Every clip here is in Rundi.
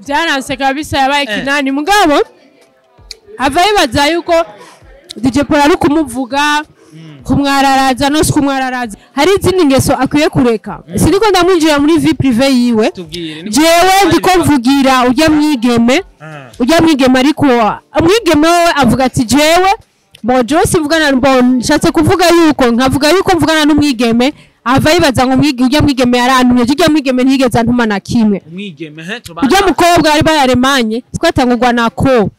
Byaranse kabisa, yabaye kinani. Mugabo ava yibaza yuko DJ Paul ari kumuvuga kumwararaza, no si kumwararaza, hari izindi ngeso akwiye kureka. Siniko ndamwinjira muri vie privée yiwe. Tubwire Jewe ndiko mvugira ujya mwigeme, ujya mwigeme. Ariko umwigeme we avuga ati jewe bon, jewe simvugana, bon, nshatse kuvuga yuko nkavuga yuko mvugana n'umwigeme, ava yibaza ngo ujya mwigeme yarantumye. Ujya mwigeme ntiyigeze antuma na kimwe. Umwigeme he tubana? Ujya mukobwa bari bayaremanye twatangurwa nako,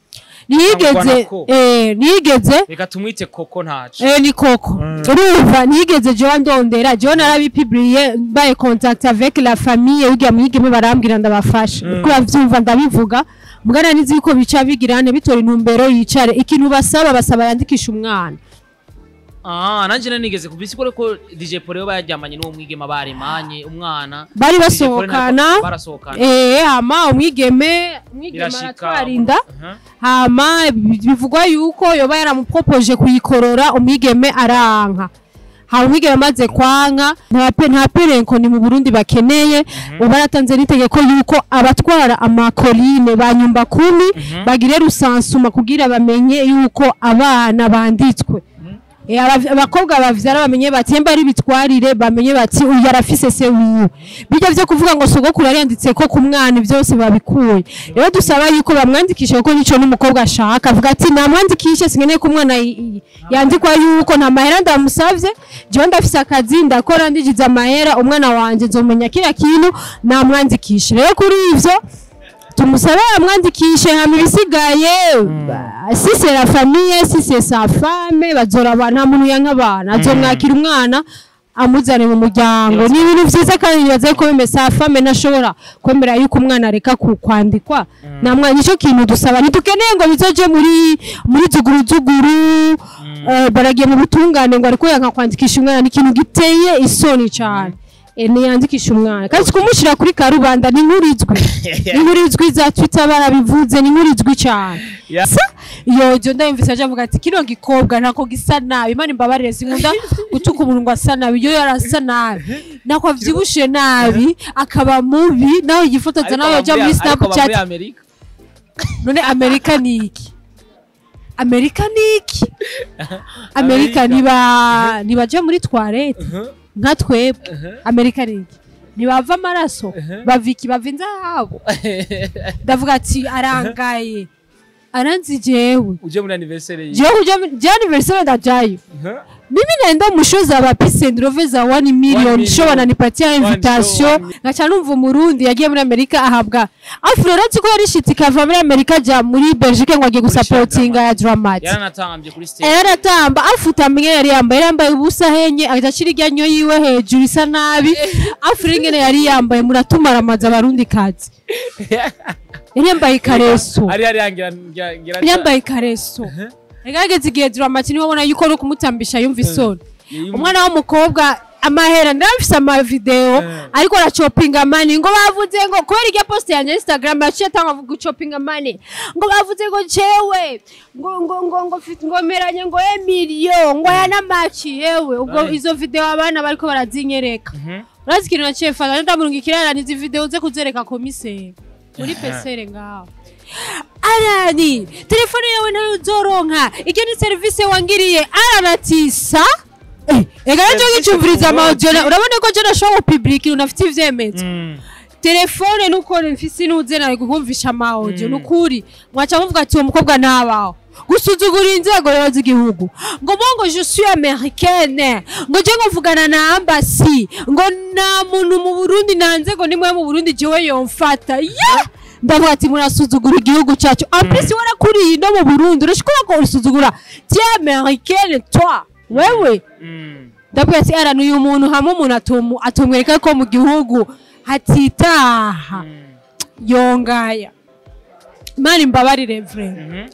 ntiyigeze Nako. Ntiyigeze. Reka tumwite Koko, ntaco. Ni Koko. Urumva, ntiyigeze jewe ndondera. Jewe narabipubliye, mbaye contact avec la famille ujya mwigeme, barambwira ndabafasha. Uko bavyumva ndabivuga, mugana nizi yuko bica bigirane bitora intumbero yicare. Ikintu basaba, basaba yandikisha umwana. Ah, nanje nari nigeze kubisi ko DJ Paul yo bayaryamanye n'uwo mwigeme, baremanye umwana. Bari DJ Paul basohokana. Barasohokana. Hama umwigeme Birashika. aratwara inda. Hama bivugwa yuko yoba yaramupropoje kuyikorora, umwigeme aranka. Hama umwigeme amaze kwanka, nta perenko ni mu Burundi bakeneye. Ubu baratanze n'itegeko yuko abatwara amakorine ba nyumba kumi bagire recensement kugira bamenye yuko abana banditswe. Abakobwa bavyara bamenye bati emba ari bitwarire, bamenye bati uyu arafise se wiwe. Bijya vyo kuvuga ngo sogokuru ariyanditse ko ku mwana, byose babikuye. Rero dusaba yuko bamwandikisha, kuko nico n'umukobwa ashaka. Avuga ati namwandikishe, sinkeneye ko umwana yandikwa yuko nta mahera ndamusavye. Jewe ndafise akazi ndakora, ndijiza amahera, umwana wanje nzomenya kila kintu, namwandikishe. Rero kuri ivyo tumusabe amwandikishe, hama ibisigaye, si c'est la famille, si c'est sa femme, bazora. Nta muntu yanka abana, azomwakira umwana amuzane mu muryango. Ni ibintu vyiza, kandi nibaza ko même sa femme ntashobora kwemera yuko umwana areka kwandikwa. Namwe nico kintu dusaba, ntidukeneye ngo bizoje muri zuguru zuguru, baragiye mu butungane ngo ariko yanka kwandikisha umwana. Ni ikintu giteye isoni cane. Niyandikisha umwana, kandi kumushira kuri karubanda ni inkuru izwi, ni inkuru izwi za Twitter barabivuze, ni inkuru izwi cyane. Sa iyo jo ndayumvise aje avuga ati kino gikobwa ntako gisa nabi. Imana imbabarire, sinkunda gutuka umuntu ngo asa nabi. Iyo yarasa nabi, nako avyibushe nabi, akaba mubi, nawe yifotoza, nawe yoja muri Ariko aba muri Snapchat. Amerika. None Amerika ni iki? Amerika ni iki? Amerika niba nibaja muri toilette nka twebwe. Amerika ni iki? Ntibava amaraso, bava iki? Bava inzahabu. Ndavuga ati arangaye, aranzi jewe. Uje muri anniversaire yiwe. Jewe kuja je anniversaire ndajayo. Mimi naenda mu show za ba Peace and Love za 1 million. Million. Show wananipatia One invitation. show, one. Ngaca numva umurundi yagiye muri Amerika ahabwa afu. Rero nzi ko yarishitse ikava muri Amerika aja muri Belgique ngo agiye gusapotinga ya Drama T. Yaranatambye kuri stage. Yaratamba, afuta mwe yari yambaye ubusa henye, agacira iryanyo yiwe hejuru isa nabi. Afu rero ingene yari yambaye, muratumaramaza abarundi kazi, yari yambaye ikareso. Ari ngira ngira ngira. Yambaye ikareso. Reka igihe Drama T niwe abona yuko no kumutambisha yumva isoni. Umwana w'umukobwa amahera, ndafise ama video ariko arachopinga money, ngo bavuze ngo kubera irya post yanjye ya Instagram yaciye atanga guchopinga money, ngo bavuze ngo jewe ngo ngo meranye ngo emilio ngo aya n'amaci yewe. Ubwo izo video abana bariko barazinyereka. Urazi ikintu naciye fata? Ndamurungikira izi video ze kuzereka komiseri muri pesere ngaho. Arani telefone yawe ntayo uzoronka, iryo ni serivisi wangiriye. Aranatisa. Ega rero ngicumviriza ama audio, urabona ko je nashobora gupublika unafite ivyemezo. Telefone nuko mfise inuze nawe kukumvisha ama audio. Nukuri mwaca muvuga ati uwo mukobwa ntabaho gusuzugura inzego rero z'igihugu, ngo ngo je suis américaine, ngo je ngo mvugana na embassy, ngo nta muntu mu Burundi, nta nzego nimwe mu Burundi jewe yomfata. Yeah! Ndavuga ati murasuzugura igihugu cyacu. En plus warakuriye no mu Burundi, urashobora ko usuzugura, tu es américaine toi, wewe. Ndavuga ati ara uyu muntu hamwe umuntu atumwereka ko mu gihugu hatitaha. Yongaya, Imana imbabarire vrai.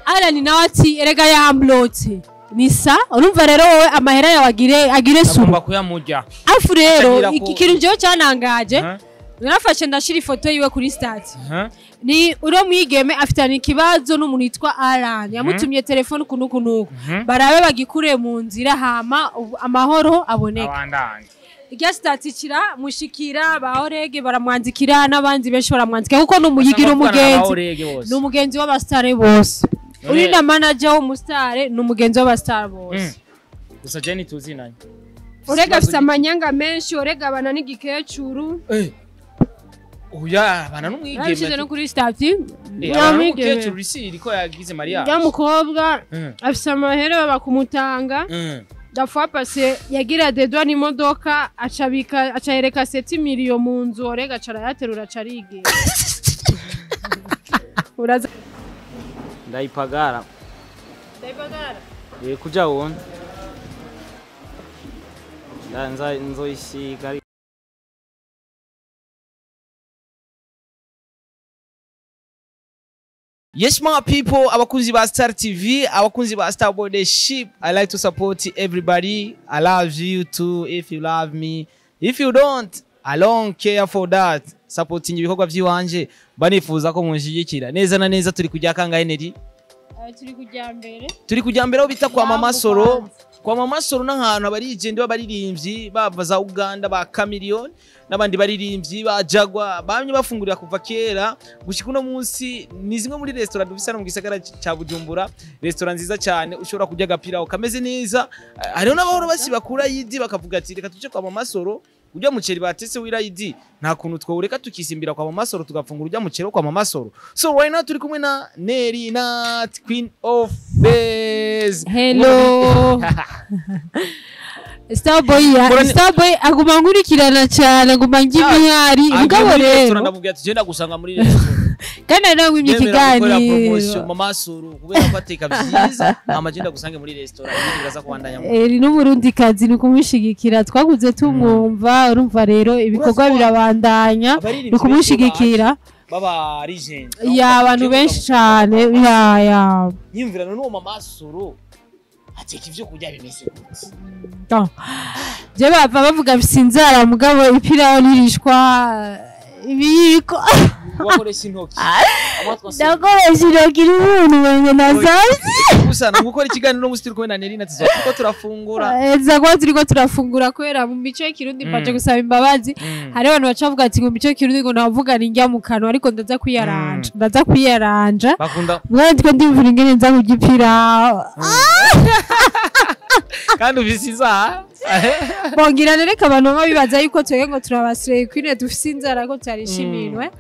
Arani nawe ati erega yamblotse nisa. Urumva rero wowe amahera yawe agire suru. Agomba kuyamurya. Afu rero Atagira iki kintu jewe cyanangaje, narafashe ndashira ifoto yiwe kuri statut. Ni uro mwigeme afitanye ikibazo n'umuntu yitwa Alan, yamutumye telefone uku nuku nuku, barabe bagikure mu nzira, hama amahoro aboneka. Abandanye. Irya statut kiramushikira, ba Orege baramwandikira n'abandi benshi baramwandikira, kuko ni umuyigira umugenzi, ni umugenzi w'abasitare bose. Uri na manager w'umusitare, ni umugenzi w'abasitare bose. Gusa Jenny tuzinanye. Orega afise amanyanga menshi, Orega abana n'igikecuru. Oya, abana n'umwigeme. Yarashize no kuri statut. N'umukecuru isi iriko yagize mariage. Ya mukobwa afise amahera baba kumutanga. Dafois passé yagira dedwa n'imodoka acabika acayereka 7 million mu nzu, Orega acarayaterura acarige. Uraza ndayipagara. Ndayipagara. Kuja wona. Ndanza nzoyisiga. Yes, my people, abakunzi ba Star TV, abakunzi ba Star Boy Ship. I like to support everybody. I love you too if you love me. If you don't, I don't care for that. Supporting ibikorwa by'iwanje, banifuza ko munshigikira. Neza na neza turi kujya kangahe Neri? Turi kujya mbere. Turi kujya mbere aho bita kwa Mama Soro. Kwa Mama Soro n'ahantu abarigende b'abaririmbyi bava za Uganda ba Chameleone n'abandi baririmbyi ba Jagwa bamye bafungurira kuva kera gushika uno munsi. Ni zimwe muri restaurant dufise hano mu gisagara ca Bujumbura, restaurant nziza cyane ushobora kurya agapira kameze neza. Hariho n'abahora basibakura yidi bakavuga ati reka tuje kwa Mama Soro urya muceri batese wirayidi nta kuntu twawureka tukisimbira kwa Mama Soro tugafungura urya muceri kwa Mama Soro. So right now turi kumwe na Nelly Nat, Queen of Base. Hello. Starboy ya Starboy aguma nkurikirana cyane, aguma ngimihari mugabo rero ndamubwira ati genda gusanga muri restaurant kandi nawe wimye ikiganiro Mama Soro kubera ko ateka byiza amagenda gusange muri restaurant ibindi biraza kubandanya. Eri n'umurundi kazi ni kumushigikira, twaguze tumwumva, urumva rero ibikorwa birabandanya ni kumushigikira. Baba legend ya abantu benshi cyane ya ya nyimvirano n'uwo Mama Soro ateka ivyo kurya bimeze gute. Je bava bavuga bisinzara mugabo ipirawo nirishwa ibiyiko wakoresha intoki. Ndakoresha intoki n'ubuntu wenye nazazi. Gusa gukora ikiganiro n'ubu turi kumwe na Nelly Nat kuko turafungura. Eza kwa turiko turafungura kwera mu mico y'ikirundi mbaje gusaba imbabazi. Hari abantu baca bavuga ati mu mico y'ikirundi ngo navuga ninjya mu kanwa, ariko ndaza kwiyaranja. Ndaza kwiyaranja. Bakunda. Mwana ndiko ndimvura ingene nza kugipira. Kandi ubisiza. Bongira nereka abantu baba bibaza yuko twege ngo turabasireye kwine dufise inzara ko tyarishiminwe.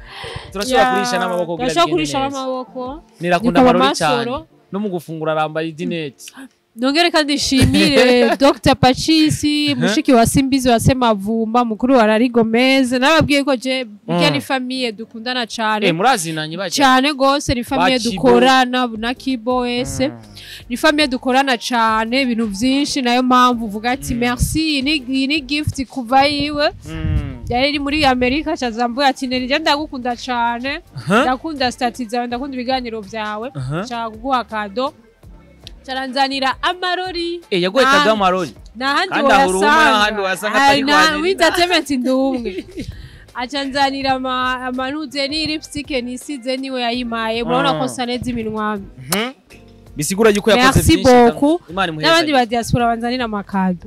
Turashobora kurisha n'amaboko kugira. Turashobora kurisha n'amaboko. Nirakunda amarori cyane. No mu gufungura arambaye idineti. Nongere kandi nshimire Dr Pachisi, mushiki wa Simbizi wa Semavumba, mukuru wa Rari Gomez. Nababwiye ko je burya ni famille dukundana cyane. Murazinanye baje. Cyane gose ni famille dukorana na Kibo wese. Ni famille dukorana cyane ibintu byinshi, nayo mpamvu uvuga ati merci ni gift kuva yiwe. Yari iri muri Amerika cazamvuga ati Neri ndagukunda cyane. Ndakunda stati zawe, ndakunda ibiganiro byawe. Nshaka kuguha kado. Charanzanira amarori. Yaguye kado amarori. Nahandi wasanga. Atari kwa entertainment ndumwe. Achanzanira amanuze ni lipstick nisize niwe yayimaye. Murabona ko saneza iminwa. Bisigura yuko yakoze byinshi. Merci beaucoup. N'abandi ba diaspora banzanira amakado.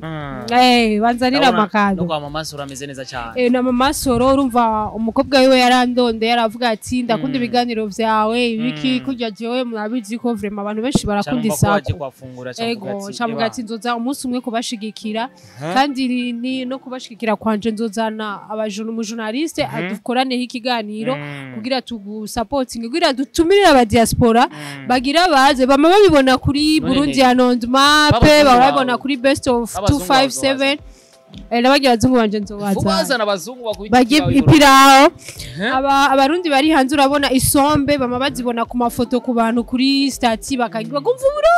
Banzanira amakado. No kwa Mama Soro ameze neza cyane. Na Mama Soro urumva umukobwa wiwe yarandonde yaravuga ati ndakunda ibiganiro vyawe ibiki kurya jewe murabizi ko vraiment abantu benshi barakunda isako. Ego, camuga ati nzoza umunsi umwe kubashigikira kandi ni no kubashigikira kwanje nzozana abajuru mu journaliste adukoraneho ikiganiro kugira tugusupporting kugira dutumirira aba diaspora bagira baze bama babibona kuri Burundi Anondma pe babibona kuri Best of 257. N'abagira abazungu banje nzobaza. Ubazana abazungu bakubita ipirawo. Abarundi bari hanze urabona isombe bama bazibona ku mafoto ku bantu kuri stati bakagira kumvura.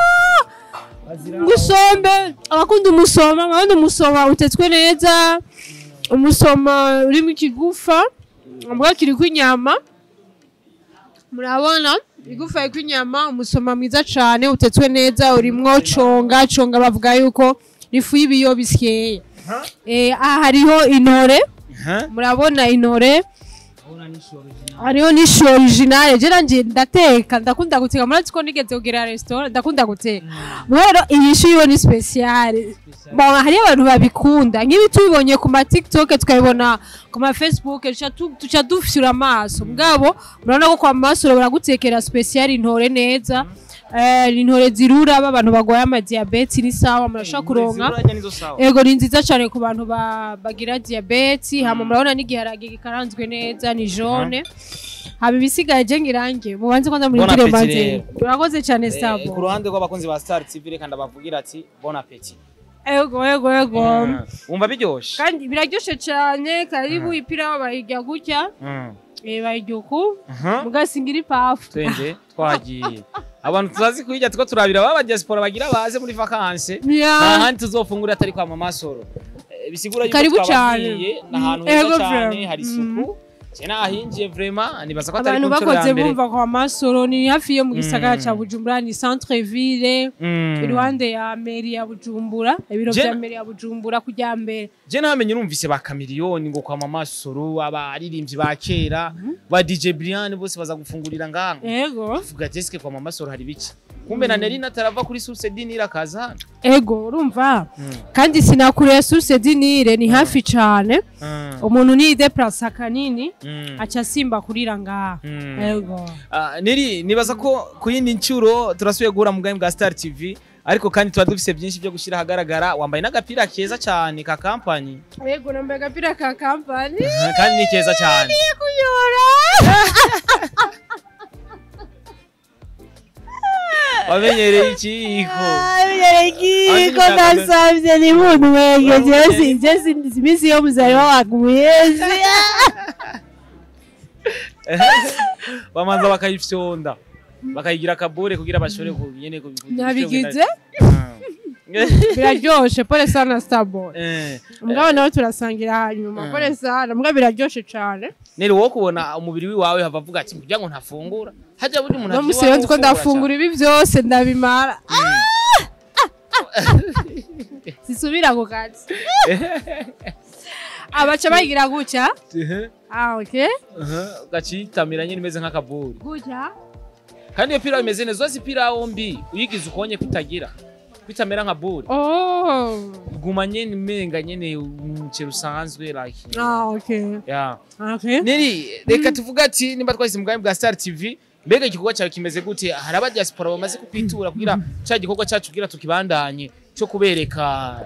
Ngusombe abakunda umusoma, abakunda umusoma utetswe neza, umusoma uri mu kigufa, mbwa kiri kwinyama. Murabona igufa y'inyama, umusoma mwiza cyane utetswe neza urimwo conga conga bavuga yuko nifu y'ibiyo bisyeye. Aha hariho intore. Murabona intore. Hariho n'ishu originale. Je nanje ndateka, ndakunda guteka. Murazi ko nigeze kugira restaurant, ndakunda guteka. Rero iyi shu yo ni spéciale. Bon, hariyo abantu babikunda. Nk'ibi tubibonye ku ma TikTok, tukabibona ku ma Facebook, tuca dufyura amaso. Mugabo murabona ko kwa Masoro baragutekera spéciale intore neza. Intore zirura, abantu bagwaye ama diabète ni sawa, murashobora kuronka. Ego, ni nziza cyane ku bantu bagira diabète. Hama murabona n'igiharage gikaranzwe neza, ni jaune. Haba ibisigaye je ngirange mubanze kwanza murindire. Bon appétit Mbanze. rero. Urakoze cyane. Ku Sabo. ruhande rw'abakunzi ba Star TV, reka ndabavugira ati bon appétit. Ego. Wumva biryoshe? Kandi biraryoshe cyane. Karibu. Ipirawu bayirya gutya. Bayirya uku. Mugasingira ipafu. Twende twagiye. Abantu tuzazi kuyirya tuko turabira baba diaspora bagira baze muri vacances. Nta handi tuzofungura atari kwa Mama Soro. Bisigura yuko Karibu twababwiye cyane. ni ahantu heza Ego, cyane, vraiment. hari isuku. Je nahinjiye, vraiment nibaza ko atari Abantu ku nshuro ya bakoze mbere. bumva kwa Masoro ni hafi yo mu gisagara ca Bujumbura, ni centre ville, iruhande ya mairie ya Bujumbura, ibiro vya mairie ya Bujumbura kujya mbere. Je namenye numvise ba Chameleone ngo kwa Mama Soro, abaririmbyi ba kera ba DJ Brian bose baza gufungurira ngaha. Ego. Vuga Jessica, kwa Mama Soro hari biki? Kumbe na Nelly atarava kuri Source du Nil akaza hano. Ego, urumva kandi sinakuriye Source du Nil, ni hafi cane. Umuntu ni déplace kanini, aca asimba kurira ngaha. Ego. Ah, Neri, nibaza ko ku yindi nshuro turasubiye guhura mu bwami bwa Star TV, ariko kandi tuba dufise byinshi byo gushyira ahagaragara. Wambaye n'agapira keza cyane ka kampani. Ego, nambaye agapira ka kampani. Kandi ni keza cyane. Kuyora. Wamenyereye ikiyiko. Ko ndasavye ni muntu wege jesi jesi iminsi yo muzaliwa wangu muyezi. Bamanza bakayifyonda bakayigira akabure kugira bashobore ku nyene Nabigize biraryoshe. Pole sana, Starboy. Mugabo nawe turasangira hanyuma. Pole sana, mugabo biraryoshe cane. Neri, wowe kubona umubiri wiwawe hava avuga ati kugira ngo ntafungura hajya buri muntu No musi rero ndiko ndafungura ibi byose ndabimara, sisubira ku kazi. Abaca bayigira gutya. Ah, okay. Gacitamira nyine imeze nk'akaburi. Gutya. Kandi iyo pirawu imeze neza. Uzi ipirawu mbi uyigize ukonye kutagira kwitamera nka buri, Oh. guma nyene umenga nyene umuceri usanzwe like. Ah, okay. Yeah. Okay. Neri, reka tuvuga ati nimba twahise mu bwami bwa Star TV, mbega igikorwa cyawe kimeze gute? Hari aba diaspora bamaze kukwitura kugira cya gikorwa cyacu kugira tukibandanye cyo kubereka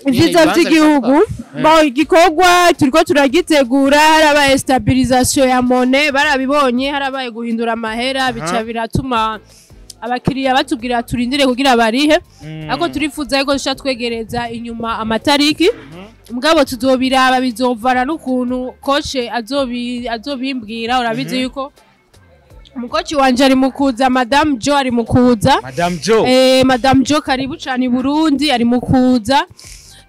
nyene Ibyiza ibibanza by'igihugu. bitandukanye. Bon, igikorwa turiko turagitegura. Harabaye stabilisation ya monnaie, barabibonye, harabaye guhindura amahera, bica biratuma abakiriya batubwira turindire kugira barihe. Ariko turifuza yuko dushobora twegereza inyuma amatariki. Mugabo tuzobiraba, bizovana n'ukuntu coach azobimbwira. Urabizi yuko umukoci wanje ari mu kuza, Madame Jo ari mu kuza. Madame Joe. Madame Jo, karibu cyane i Burundi, ari mu kuza.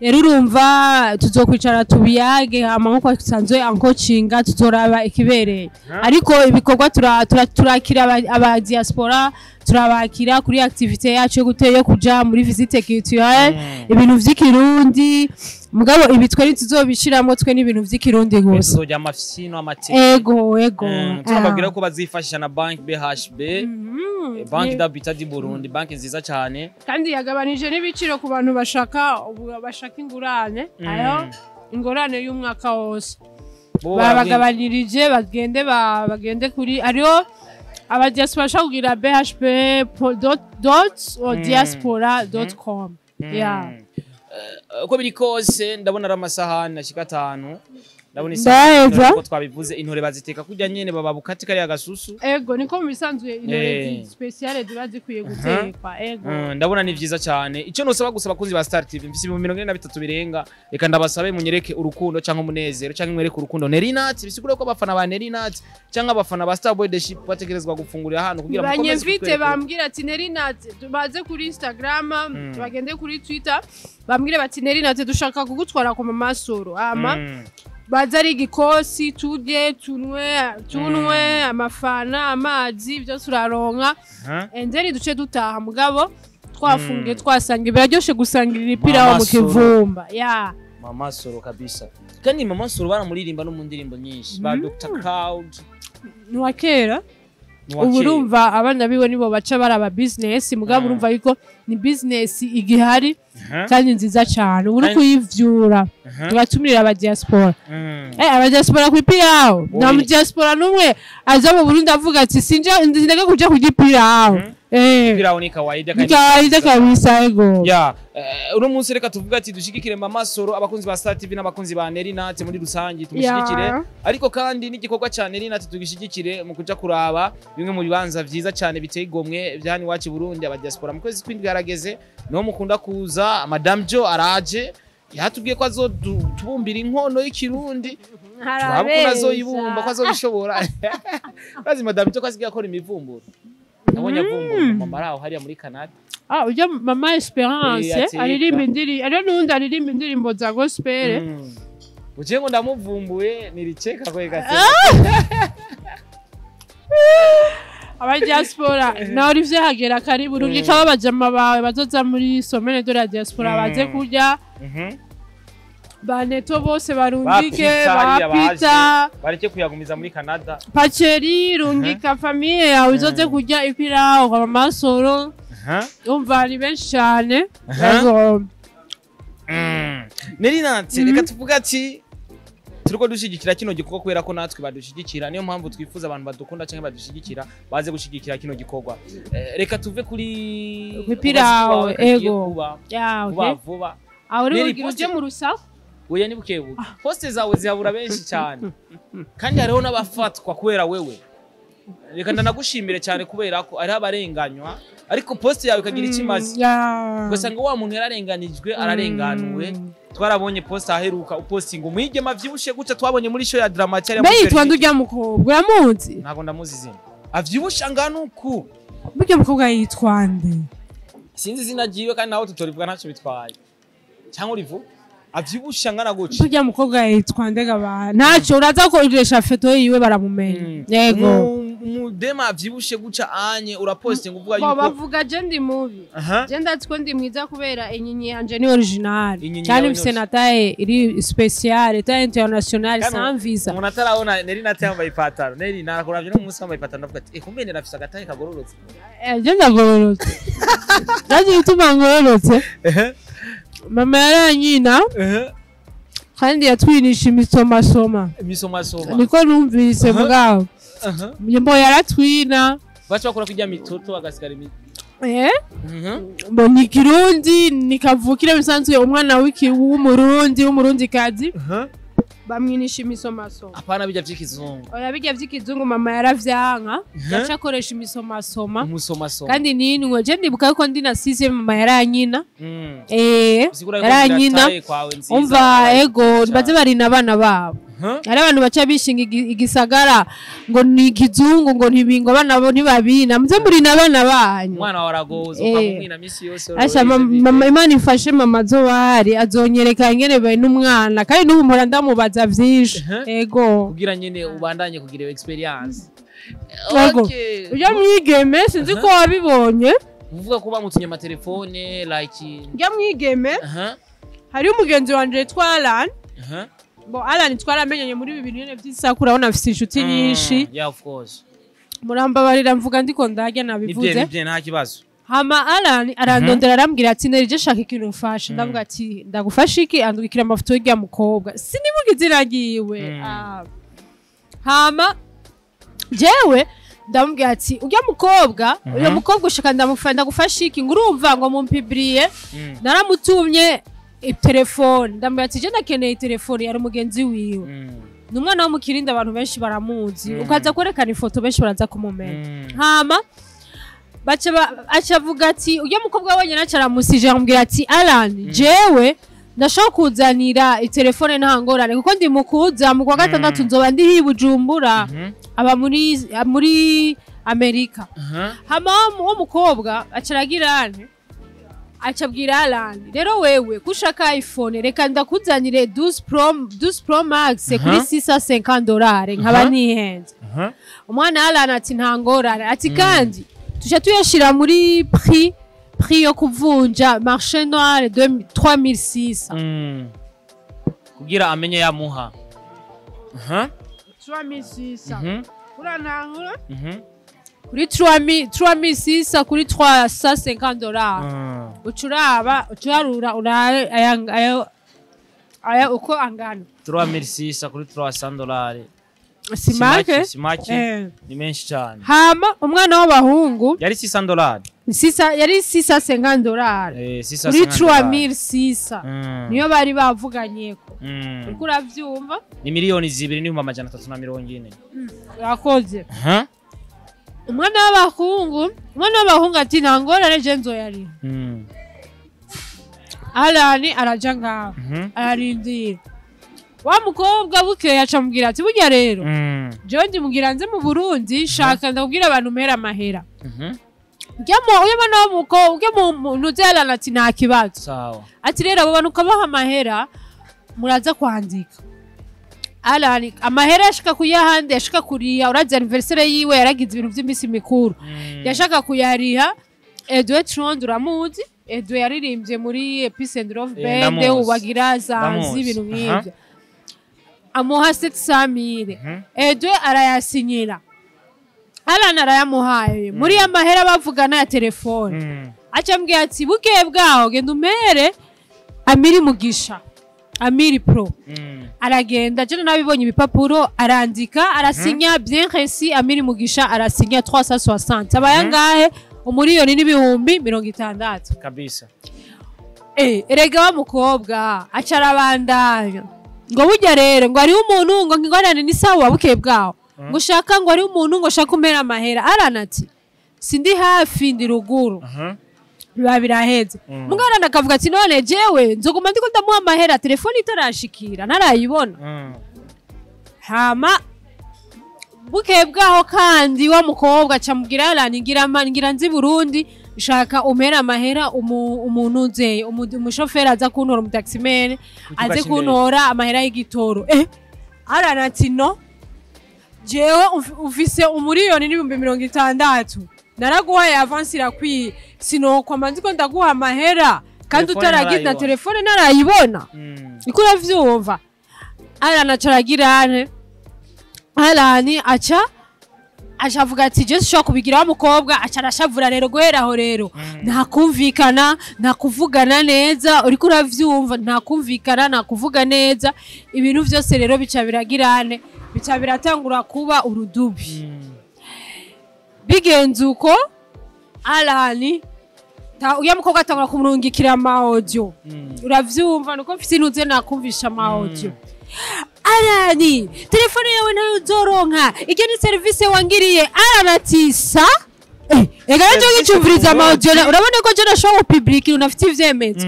Rero urumva tuzokwicara tubiyage, hama nkuko dusanzwe ankocinga tuzoraba ikibereye. Ariko ibikorwa turakira aba diaspora, turabakira kuri activité yacu yo guteye kuja muri visite culturelle, ibintu vy'ikirundi. Mugabo ibi twe ntituzobishiramwo, twe n'ibintu vy'ikirundi gusa. Tuzojya amafisino amateke. Ego. Turababwira ko bazifashisha na banki BHB, Banque d'Habitat du Burundi, banki nziza cyane. Kandi yagabanije n'ibiciro ku bantu bashaka ubu bashaka ingurane. Ayo ingurane y'umwaka wose Bo babagabanirije. Bagende bagende kuri hariho aba diaspora bashaka kugira bhp dot dot or diaspora dot com, yeah. Uko biri kose ndabona ari amasahani ashika 5, ndabona Ndaheza. isahani uko twabivuze, intore baziteka kurya nyene baba bukati kariya gasusu. Ego, niko mu bisanzwe intore spéciale ziba zikwiye gutekwa, ego. Ndabona ni vyiza cyane. Icyo nusaba gusa abakunzi ba Star TV, mfise 43,000 birenga, reka ndabasabe munyereke urukundo cyangwa umunezero cyangwa mwereke urukundo Nerinat. Bisigura ko abafana ba Nerinat cyangwa abafana ba Starboy The Ship bategerezwa gufungurira hano kugira mukomeze Banyemvite kutwereka. bambwira ati Nerinat, baze kuri Instagram, bagende kuri Twitter, bambwire bati Nerinat, dushaka kugutwara ku Mamasoro. Ama baze ari igikosi, turye, tunwe amafana, amazi, byose uraronka. And then duce dutaha mugabo twafungiye, twasanga biraryoshe gusangirira ipirawu mu Mama Soro. kivumba, yeah. Mama Soro kabisa. Kandi Mama Soro baramuririmba no mu ndirimbo nyinshi ba Dr. Crowd. Ni uwa kera. Ni uwa Ubu kera. urumva abana biwe nibo baca baraba business, mugabo urumva yuko ni business igihari kandi nziza cyane, ubu uri kuyivyura, tubatumira aba diaspora. Aba diaspora ku ipirawo, nta mu diaspora n'umwe aza mu Burundi avuga ati sinja ndeka kuja kurya ipirawo. Ipirawo ni kawaida Ni kandi kawaida kabisa, ego. Ya, uno munsi reka tuvuga ati dushigikire Mama Soro, abakunzi ba Star TV n'abakunzi ba Nelly Nat muri rusangi tumushigikire. Ariko kandi n'igikorwa ca Nelly Nat tugishigikire mu kuja kuraba bimwe mu bibanza vyiza cyane biteye igomwe vya hano iwacu i Burundi. Aba diaspora mu kwezi kw'indwi harageze, niho mukunda kuza. Madame Jo araje, yatubwiye ko azotubumbira inkono y'ikirundi, turaba ukuntu azoyibumba, ko azobishobora. Urazi Madame Jo ko asigaye akora imivumburo? Nabonye avumbura mama araho hariya muri Canada. Ah, ujya Mama Esperance? Ateka. Aririmba indirimbo, ariyo n'undi aririmba indirimbo za gospel. Ugiye ngo ndamuvumbuye niricheka ko gase. Aba diaspora na Olivier hagera, karibu. Rungika babajama bawe bazoza muri semaine de la diaspora, baze kurya baneto bose barungike. Ba Peter hariya. Ba Peter. Bareke kuyagumiza muri Canada. Pacheri, rungika famille yawe izoze kurya ipirawu kwa Mama Soro. Umva, ni benshi cyane. Bazo- Nelly Nat, reka tuvuga ati turiko dushigikira kino gikorwa kubera ko natwe badushigikira, niyo mpamvu twifuza abantu badukunda cyangwa badushigikira baze gushigikira kino gikorwa. Reka tuve kuri Kw'ipirawu, umuziki wawe kagiye ego. kuba Ya, vuba okay. vuba. Aho uri Nelly, bugira uje mu rusaku. Oya, ni bukebuke. Poste zawe zihabura benshi cyane kandi hariho n'abafatwa kubera wewe. Reka ndanagushimire cyane kubera ko hariho abarenganywa, ariko poste yawe ikagira icyo imaze, ugasanga wa muntu yararenganijwe ararenganuwe. Twarabonye poste aheruka upostinga umwigema avyibushe gutya, twabonye muri show ya Drama cyari. Mbe yitwa nde urya mukobwa, uramuzi? Ntabwo ndamuzi izina. Avyibushe angana uku. Burya mukobwa yitwa nde? Sinzi izina ryiwe, kandi nawe tutorivuga ntacyo bitwaye, cyangwa urivuga avyibushe angana gutya. Burya mukobwa yitwa nde gaba? Ntacyo, uraza koresha foto yiwe baramumenya, yego. Umudema avyibushe gutya anye urapostinga uvuga Bo yuko bavuga je ndi mubi. Je ndazi ko ndi mwiza kubera inyinya yanje ni original. Inyinya Kandi yawe ni mfise na taille iri spéciale, taille internationale, Kandi sans visa. Umuntu atarabona Nelly Nat yambaye ipataro, Nelly narakuravye no munsi wambaye ipataro, ndavuga ati kumbe Nelly afise agataye kagororotse. Je ndagororotse. Ndazi igituma ngororotse. Mama yaranyina kandi yatwinisha imisomasoma. Imisomasoma. Niko numvise mugabo. Mbo yaratwina. Baca bakora kurya mitoto bagasigara imi. Mbo ni Kirundi, ni kavukire bisanzwe, umwana w'iki w'Umurundi, w'Umurundikazi bamwinisha imisomasoma. Apana bijya vy'ikizungu. Oya, bijya vy'ikizungu mama yaravyanka, yaca akoresha imisomasoma. Umusomasoma. Kandi ninwe je ndibuka yuko ndi nasize mama yaranyina. Bisigura yuko Yaranyina. taille kwawe nziza. Umva, ego, baze barina abana babo. Hari abantu baca bishinga igisagara ngo ni ikizungu, ngo ntibingo abana bo ntibabina, muze murina abana banyu. Umwana wawe aragoza ukamumwina misi yose. Asha mama, Imana ifashe mama Zowari azonyereka ingene bari n'umwana, kandi n'ubu mpora ndamubaza vyinshi. Ego. Kugira nyene ubandanye kugira iyo experience. Ego. Okay. Ujya mwigeme, sinzi ko wabibonye. Uvuga ko bamutumye amatelefone like. Ujya mwigeme, hariho umugenzi wanje yitwa Alan. Bo Alan twaramenyanye muri bibiri nyene vy'isakura, urabona afise inshuti nyinshi. Yeah, of course. Murambabarira mvuga ndiko ndarya, Nibye. nabivuze. Nibye, nta kibazo. Hama Alan arandondera, arambwira ati: "Neri, je shaka ikintu mfasha." Ndavuga ati: "Ndagufasha iki?" Andungikira amafoto y'urya mukobwa, sinibuka izina ryiwe. Ah. Hama jewe ndamubwira ati: "Urya mukobwa, uyo mukobwa ushaka ndagufasha iki?" Ngo urumva ngo mumpibriye. Naramutumye telefone, ndamubwira ati: "Je ndakeneye telefone." Yari umugenzi wiwe. Ni umwana wo mu Kirindi, abantu benshi baramuzi. Ukaza kwerekana ifoto benshi baraza kumumenya. Hama baca aca avuga ati ujya mukobwa wenyine, aca aramusije, amubwira ati: "Alan, jewe ndashobora kuzanira itelefone, nta ngorane, kuko ndi mukuza mu kwa gatandatu nzoba ndi hi Bujumbura." Aba muri Amerika. Hama wo mukobwa aca aragira ane, aca abwira Alan: "Rero wewe ko ushaka iPhone, reka ndakuzanire 12 Pro, 12 Pro Max kuri $650, nkaba nihenze." Umwana Alan ati: "Nta ngorane." Ati: "Kandi tuca tuyashira muri prix yo kuvunja marché noir 3600." Kugira amenye yamuha. Aha. 3600. Urantahura? Mhm. Kuri 3600, kuri $350, ucuraba, ucurarura, urabe aya aya uko angana. 3600 kuri $300. Si make. Si make. Ni menshi cyane. Hama umwana w'abahungu Yari $600. Sisa yari $650. 650 Kuri dollars. 3600 niyo bari bavuganyeko. Uriko uravyumva? Ni 2,340,000. Urakoze. Aha. Umwana w'abahungu ati nta ngorane, je nzoyariha. Alani araja ngaho, ararindira wa mukobwa. Bukeye aca amubwira ati burya rero jewe ndimugira nze mu Burundi, shaka ndakubwira abantu mpera amahera. Urya mwana w'umukobwa, urya muntu uzi, Alani ati nta kibazo. Sawa. Ati rero abo bantu ukabaha amahera, muraza kwandika. Alani amahera yashika kuyahandi, yashika kuriha, urazi anniversaire yiwe yaragize ibintu by'iminsi mikuru. Yashaka kuyariha Edouard Trond, uramuzi? Edouard yaririmbye muri Peace and Love Band. Ndamuzi. Ubagira zanzi Ndamuzi. ibintu nk'ibyo, amuha 700,000. Edouard arayasinyira, Alani arayamuhaye muri ya mahera bavugana ya telefone. Aca ambwira ati bukeye bwaho genda umpere Amiri Mugisha, Amiri Pro. Aragenda, je nabibonye ibipapuro, arandika, arasinya bien reçu Amiri Mugisha, arasinya 360, aba yangahe? 1,060,000. Kabisa. Erega wa mukobwa aca arabandanya ngo burya rero ngo hariho umuntu ngo ngorane ni sawa. Bukeye bwaho ngo ushaka, ngo hariho umuntu ngo ushaka umera amahera. Arana ati sindi hafi, ndi ruguru. Biba biraheze. Mugana akavuga ati none jewe nzoguma ndiko ndamuha amahera, telefone itarashikira, ntarayibona. Hama bukeye bwaho kandi wa mukobwa aca mubwira Alani ngira nzi Burundi, shaka umera amahera umuntu nzeye umushoferi aza kuntora, umutaximene Ku kibuga aze c'indege. kuntora amahera y'igitoro. Alani ati no, jewe ufise 1,060,000, naraguhaye avance irakwiye, sinokwama nziko ndaguha amahera kandi Telefone utaragize na ntarayibona. telefone ntarayibona. Niko uravyumva? Alani aca aragira ane, Alani aca avuga ati je sinshobora kubigira. Wa mukobwa aca arashavura rero. Guhera aho rero nta kumvikana, nta kuvugana neza, uriko uravyumva? Nta kumvikana, nta kuvuga neza, ibintu vyose rero bica biragirane, bica biratangura kuba urudubi. Bigenze uko, Alani uriya mukobwa atangura kumurungikira ama audio. Uravyumva? Nuko mfise intuze nakumvisha ama audio. Alani, telefone yawe ntayo uzoronka, iryo ni serivisi wangiriye. Alani ati sa ega rero Serivisi ngicumviriza ama audio ku urabona ko je nashobora gupublika unafite ivyemezo.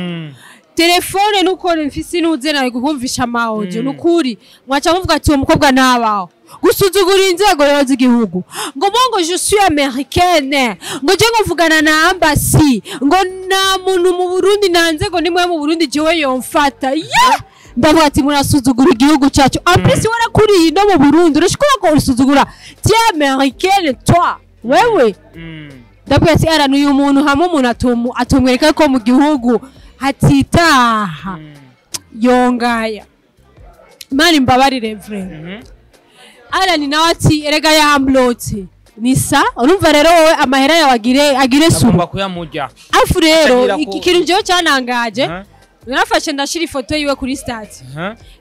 Telefone nuko mfise inuze nawe kukumvisha ama audio. Nukuri mwaca muvuga ati uwo mukobwa ntabaho gusuzugura inzego rero z'igihugu, ngo ngo je suis américaine, ngo je ngo mvugana na embassy, ngo nta muntu mu Burundi, nta nzego nimwe mu Burundi jewe yomfata. Yeah! Ndavuga ati murasuzugura igihugu cyacu. En plus warakuriye no mu Burundi, urashobora ko usuzugura, tu es américaine toi, wewe. Ndavuga ati ara uyu muntu hamwe umuntu atumwereka ko mu gihugu hatitaha. Yongaya mani mbabarire vrai. Alani nawe ati erega yamblotse nisa. Urumva rero wowe amahera yawe agire suru. Agomba kuyamurya. Afu rero Atagira ikintu jewe cyanangaje, narafashe ndashira ifoto yiwe kuri statut.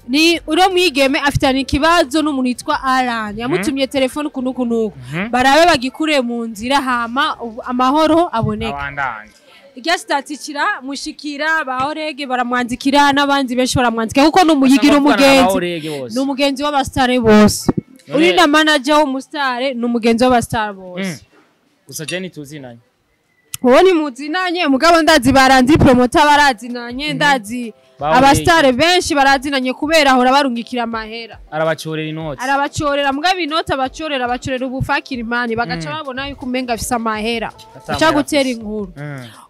Ni uro mwigeme afitanye ikibazo n'umuntu yitwa Alan, yamutumye telefone kunuku nuku, barabe bagikure mu nzira, hama amahoro aboneke. Abandanye. Irya statut kira mushikira ba Orege, baramwandikira n'abandi benshi baramwandikira, kuko ni umuyigira umugenzi, ni umugenzi w'abasitare bose. Uri na manager w'umusitare, ni umugenzi w'abasitare bose. Gusa Jenny tuzinanye. Wowe ni muzinanye, mugabo ndazi baranzi promoter barazinanye, ndazi Ba Orege. abasitare benshi barazinanye kubera ahora barungikira amahera. Arabacorera inoti. Arabacorera, mugabo inoti abacorera ubufakira imani, bagaca babona yuko umenga afise amahera. Ata uca amahera gutera afise. inkuru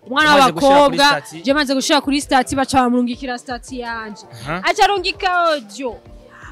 umwana Umaze gushira kuri w'abakobwa statut. Je maze gushira kuri statut, baca bamurungikira statut yanje. Aca arungika audio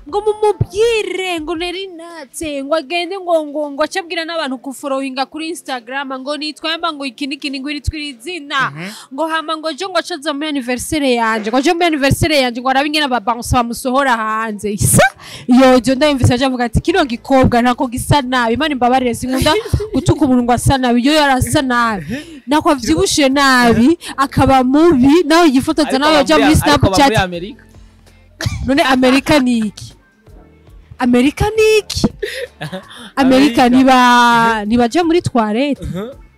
Ngo mumubwire ngo neri natse ngo agende ngo acabwira n'abantu kuforowinga kuri Instagram, ngo nitwa yamba, ngo iki n'iki, ngo iri izina, ngo hama ngo jo ngo acaza muri anniversaire yanje, ngo aje muri anniversaire yanje, ngo arabe ingene ababansa bamusohora hanze. Isa yojo ndayumvise aje avuga ati kino gikobwa ntako gisa nabi. Imana imbabarire, sinkunda gutuka umuntu ngo asa nabi. Iyo yarasa nabi, nako avyibushe nabi, akaba mubi, nawe yifotoza, nawe yoja muri Snapchat. Muri Amerika. None Amerika ni iki? Amerika ni iki? Amerika niba nibaja muri toilette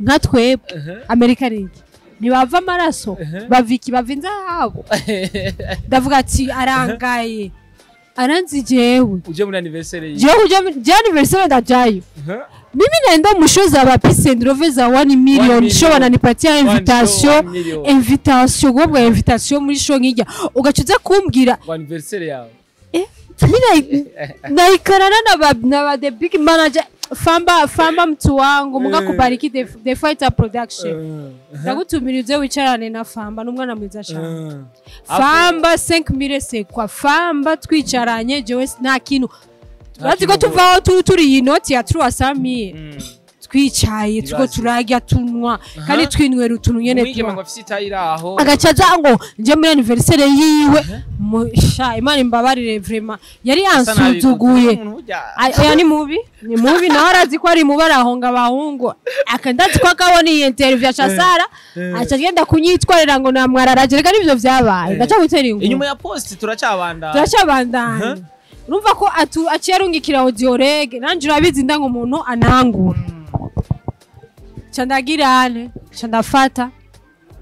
nka twebwe. Amerika ni iki? Ntibava amaraso, bava iki? Bava inzahabu. Ndavuga ati arangaye, aranzi jewe. Uje muri anniversaire yiwe. Jewe kuja je anniversaire ndajayo. Mimi naenda mu show za ba Peace and Love za 1 million. Million. Show wananipatia invitation. One million. Invitation gobwa, invitation muri show nkijya ugaca uza kumbwira Ngo anniversaire yawe. Mimi naikarana na ba the big manager Famba. Famba mtu wangu, Mungu akubariki. The Fighter Production, ndagutumira uze wicarane na Famba, n'umwana mwiza cyane. Famba 5000 c'est quoi? Famba twicaranye, jewe nta kintu. Urazi ko tuvaho turi iyi noti ya 300,000, twicaye tuko Ibaze. turarya, tunywa kandi twinywera utuntu nyene. Umwigeme Tunywa ngo afise itayi aho. Agaca aza ngo nje muri anniversaire yiwe. Sha Imana imbabarire, vraiment yari yansuzuguye. Oya, ni mubi, ni mubi, nawe arazi ko ari mubi, arahonga abahungu. Akandazi ko akabona iyi interview aca sara, aca agenda kunyitwarira ngo namwararaje. Reka nivyo vyabaye, ndaca gutera inkuru. Inyuma ya post turacabanda. Turacabandanya. Urumva ko aciye arungikira audio reg, nanje urabizi ndanga umuntu anangura. Ca ndagirane, ca ndafata,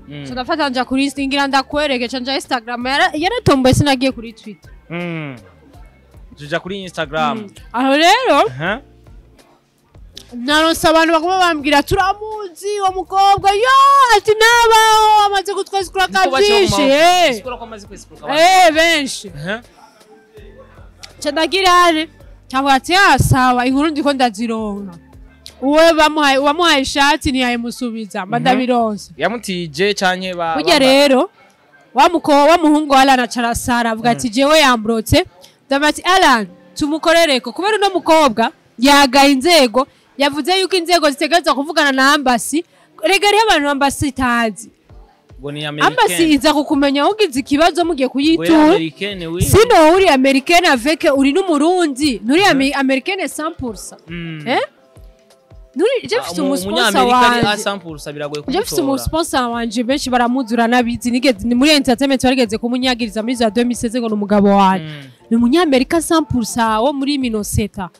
ca ndafata nja kuri Insta, ngira ndakwereke, ca nja Instagram. Yaratomboye, sinagiye kuri Twitter. Tuja kuri Instagram. Aho rero naronse abantu baguma bambwira turamuzi uwo mukobwa, yo ati nabaho amaze kutwesikura byinshi. Sikora ko amaze kwesikura. Benshi. Ca ndagirane, cyangwa ati ya sawa, inkuru ndiko ndazironka, uwe bamuhaye, uwamuhaye ishati ntiyayimusubiza, mba ndabironse. Yamutije canke ba Burya rero wa wa muhungu wa Alan acarasara avuga ati jewe yambrotse. Ndavuga ati Alan tumukorereko, kubera uno mukobwa yagaye inzego, yavuze yuko inzego zitegerezwa kuvugana na ambasi. Rega hariho abantu ambasi itazi. Ngo ni Ambasi Americaine. iza kukumenya ugize ikibazo mugiye Ngo kuyitura. Americaine oui. Sino uri américaine avec uri n'umurundi, nturi américaine 100%. Eh, nturi je mfite umusponsor Umunyamerika ari wanje. a 100% biragoye Je mfite kumutora. umusponsor wanje, benshi baramuzura n'abizi, nigeze ni muri entertainment, barigeze kumunyagiriza muri za 2016 ngo ni umugabo wanje. Ni umunyamerika 100% wo muri Minnesota,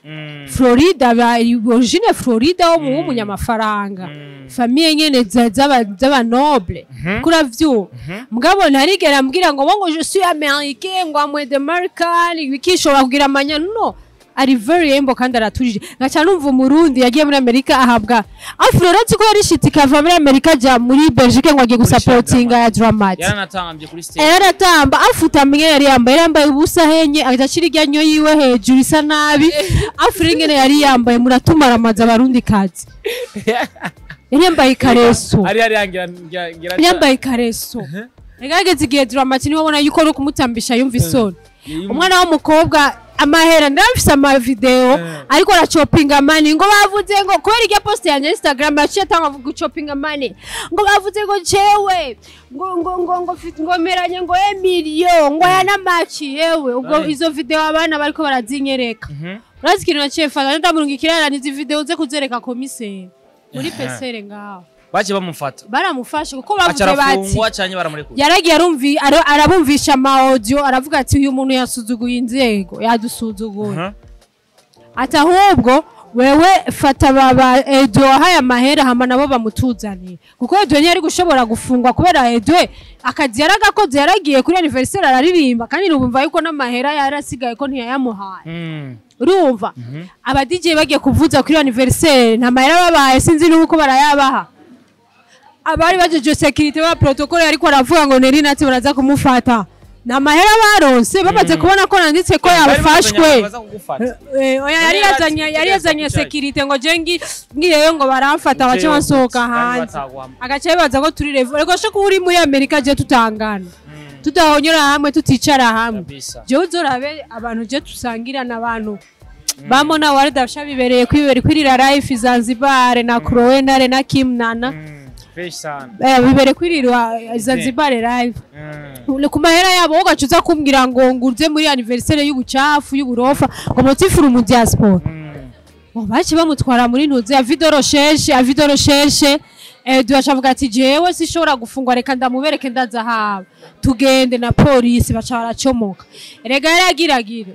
Florida, ba origine Florida, wo mu w'umunyamafaranga, famille nyene z'aba noble kuravyumva. Mugabo ntarigera ambwira ngo je suis américain, ngo am the American, bikishobora kugira amanya no ari very humble kandi aratujije. Ngaca numva umurundi yagiye muri Amerika ahabwa afro, uretse ko yarishitse ikava muri Amerika aja muri Belgique ngo agiye gusapotinga ya Dramati. Yaranatambye kuri stage. Yaratamba afutamye, yari yambaye ubusa henye, agaca ashira iryanyo yiwe hejuru isa nabi. Afro ingene yari yambaye, muratumara amazi abarundi kazi, yari yambaye ikareso. Ari yangira ngira ngira. Yari yambaye ikareso. Rega hageze igihe Dramati niwe abona yuko no kumutambisha yumva isoni. Umwana w'umukobwa amahera, ndamfise amavideo, ariko arachopinga money, ngo bavuze ngo kubera irya post yanjye Instagram yaciye atanga guchopinga money, ngo bavuze ngo jewe ngo ngo meranye ngo emilio ngo aya n'amaci yewe ubwo. Izo video abana bariko barazinyereka. Urazi ikintu naciye mfata? Ndamurungikira izi video ze kuzereka komiseri muri pesere ngaho. Baje bamufata. Baramufashe kuko bavuze Aca bati arafungwa canke baramurekura? Yaragiye arabumvisha ama audio, aravuga ati uyu muntu yasuzuguye inzego, yadusuzuguye. Ati ahubwo wewe fata baba Edo wahaye amahera, hama nabo bamutuzaniye, kuko Edo ntiyari gushobora gufungwa kubera Edo akazi yaragakoze, yaragiye kuri anniversaire araririmba, kandi numva yuko n'amahera yarasigaye ko ntiyayamuhaye. Urumva aba DJ bagiye kuvuza kuri anniversaire nta mahera babaye, sinzi n'uko barayabaha. Abari bajeje security ba protocole ariko aravuga ngo Neri Nati baraza kumufata, nta mahera baronse bamaze kubona ko nanditse ko yafashwe. Baza kugufata. Oya, yari yazanye, yari yazanye security ngo je ngiyeyo ngo baramfata bace basohoka hanze, agaca bibaza ko turi level. Rego sho kuba uri muri Amerika je tutangana. Tudahonyora hamwe, tuticara hamwe. Kabisa. Jewe uzorabe abantu je tusangirana, abantu bamona Warda bibereye kwibera kwirira life Zanzibar na Chloe na Kim Nana. Fresh sana. Bibere kwirira Zanzibar life. Ku mahera yabo, ugaca uza kumbwira ngo nguze muri anniversaire y'ubucafu, y'uburofa, ngo motifure mu diaspora. Baci bamutwara muri ntuze ya avis de recherche, avis de recherche. Duaca avuga ati jewe sishobora gufungwa, reka ndamubereke, ndaza haba tugende na polisi. Baca baracomoka. Erega yaragiragira,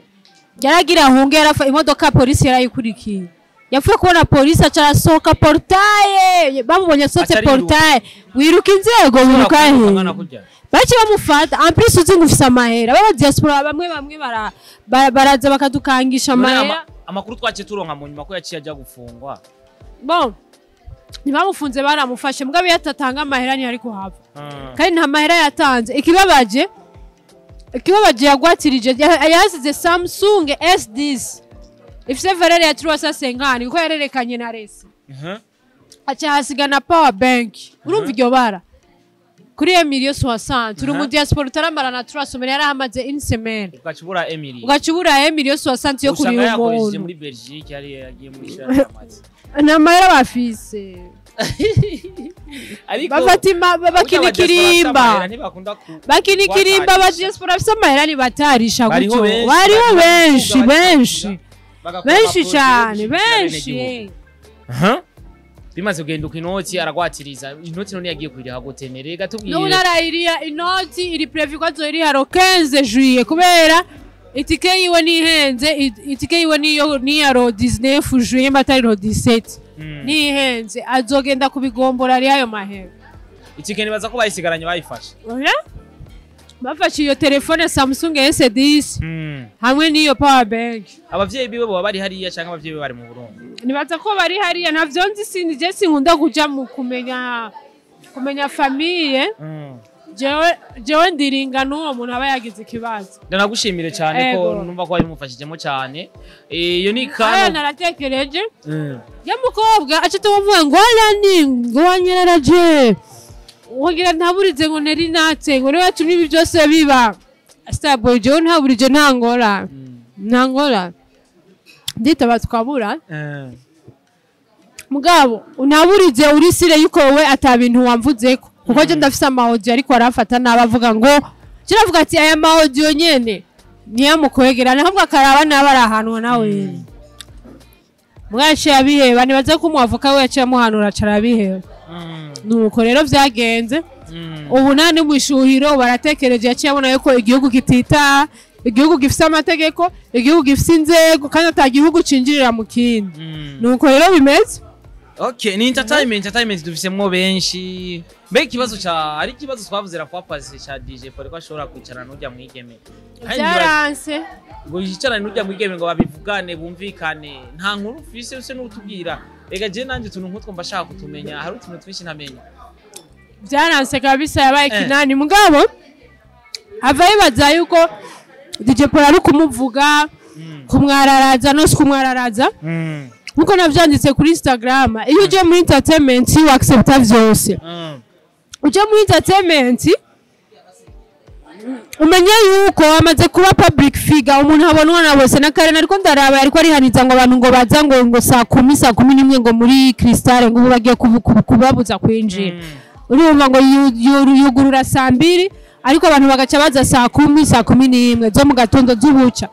yaragira ahunge, yarafa imodoka, polisi yarayikurikiye. Yapfuye kubona polisi aca arasohoka portail. Bamubonye asohotse Aca ariruka. portail, wiruka inzego, wiruka he? Angana kurya. Baci bamufata. En plus uzi ngo ufise amahera, baba diaspora bamwe bamwe baraza bakadukangisha None amahera. Amakuru twaciye turonka mu nyuma ko yaciye ajya gufungwa. Bon, ntibamufunze, baramufashe. Mugabo iyo atatanga amahera ntiyari kuhava. Kandi nta mahera yatanze. Ikibabaje yagwatirije, yasize Samsung S10 ifise valeur ya 350, kuko yarerekanye na reçu. Aca hasiga na power bank. Urumva iryo bara kuri emilio 60, uri mu diaspora utaramara na 3 semaines, yarahamaze une semaine. Ugaca ubura Emily. Ugaca ubura emilio 60 yo Usanga kuriha yakoresheje umuntu. muri Belgique, yari yagiye muri Shirahamwe. Nta mahera bafise. Ariko bafata bakina ikirimba, ntibakunda ku bakina ikirimba. Batarisha. Aba diaspora bafise amahera ntibatarisha Bariho gutyo. benshi, Bariho bari benshi, bari benshi, bagakora benshi amaproje yo cyane, gushyigikira benshi. abenegihugu. Aha. Bimaze kugenda uko, inoti aragwatiriza inoti, none yagiye kuyiriha gute? Nerega tubwire. N'ubu narayiriya inoti, iri prévu ko azoyiriha le 15 juillet, kubera itike yiwe nihenze. Itike yiwe niyo niya le 19 juillet, mba atari le 17. Nihenze, azogenda kubigombora ari ayo mahera. Itike nibaza ko bayisigaranye, bayifashe. Oya, bafashe iyo telefone Samsung S10 hamwe n'iyo power bank. Abavyeyi biwe boba bari hariya canke abavyeyi biwe bari mu Burundi? Nibaza ko bari hariya, ntavyo nzi. Sindi je, sinkunda kuja mu kumenya famille. Jewe ndiringa n'uwo muntu aba yagize ikibazo. Ndanagushimire cyane ko Ego. numva ko wabimufashijemo cyane. Iyo ni Aya kano. Naratekereje ya mukobwa aca tuvuga ngo arani ngo wanyereraje, wongera ntaburize ngo neri natse ngo niwe yatumye ibi byose biba. Starboy, jewe ntaburije, nta ngora, nta ngora, nditaba twabura. Mugabo unaburize uri sûr yuko wowe ata bintu wamvuzeko, kuko je ndafise ama audio, ariko arafata nabi, avuga ngo kiravuga ati aya ma audio nyene niyamukwegera, ahubwo akaraba nabi ari ahantu nawe mwaciye abiheba. Nibaze ko umwavoka we yaciye amuhanura, aca arabiheba. Nuko rero vyagenze. Ubu nta n'umushuhiro baratekereje, yaciye abona yuko igihugu kitita, igihugu gifise amategeko, igihugu gifise inzego, kandi ata gihugu cinjirira mu kindi. Nuko rero bimeze. Okay, ni entertainment dufisemwo benshi. Mbega ikibazo ca ari ikibazo twavuze la fois passée ca DJ Paul, ko ashobora kwicarana n'urya mwigeme. Kandi Vyaranse. Ngo yicarane n'urya mwigeme ngo babivugane, bumvikane. Nta nkuru ufise use n'utubwira. Ega je nanje utuntu nk'utwo mba shaka kutumenya, hari utuntu twinshi ntamenya. Vyaranse kabisa, yabaye kinani. Mugabo ava yibaza yuko DJ Paul ari kumuvuga, kumwararaza, no si kumwararaza. Nkuko navyanditse kuri Instagram, iyo uje muri entertainment wa accepta vyose. Uje muri entertainment, umenye yuko amaze kuba public figure, umuntu abonwa na bose. Na kare nariko ndaraba, ariko arihaniza ngo abantu ngo baza ngo saa 10, saa 11 ngo muri Crystal, ngo ubu bagiye kubabuza kwinjira. Urumva ngo yugurura saa 2, ariko abantu bagaca baza saa 10, saa 11 zo mu gatondo z'ubuca.